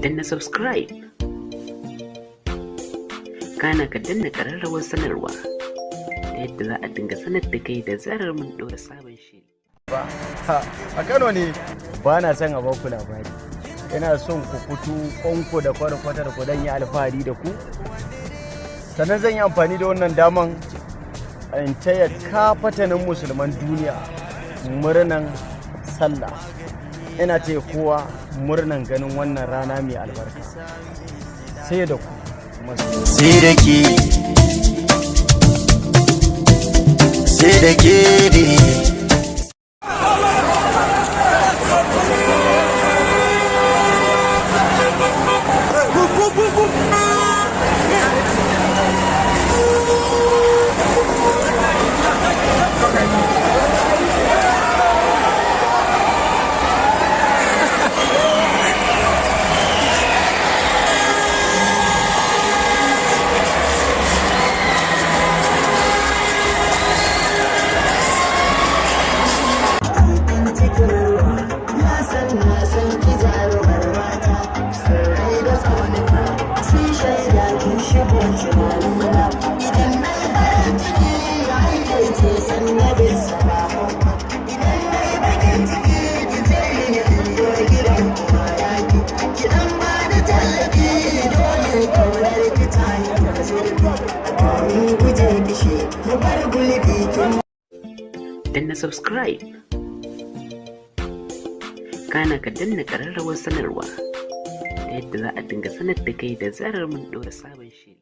Danna subscribe, kana ka danna ƙararrawar sanarwa ta yadda za a dinga sanar da kai da zarar mun ɗora sabon shiri. A Kano ne ba na son a baku labari. Ina son ku fito kwanku da kwarkwatar ku don yi alfahari da ku. Sannan zan yi amfani da wannan daman in taya kafatanin musulman duniya murnan sallah. Ina taya kowa murnan ganin wannan rana mai albarka. Sai da ku. Sai da ke, sai da ke ne. Danna subscribe, kana ka danna ƙararrawar sanarwa ta yadda za a dinga sanar da kai da zarar mun ɗora sabon shiri.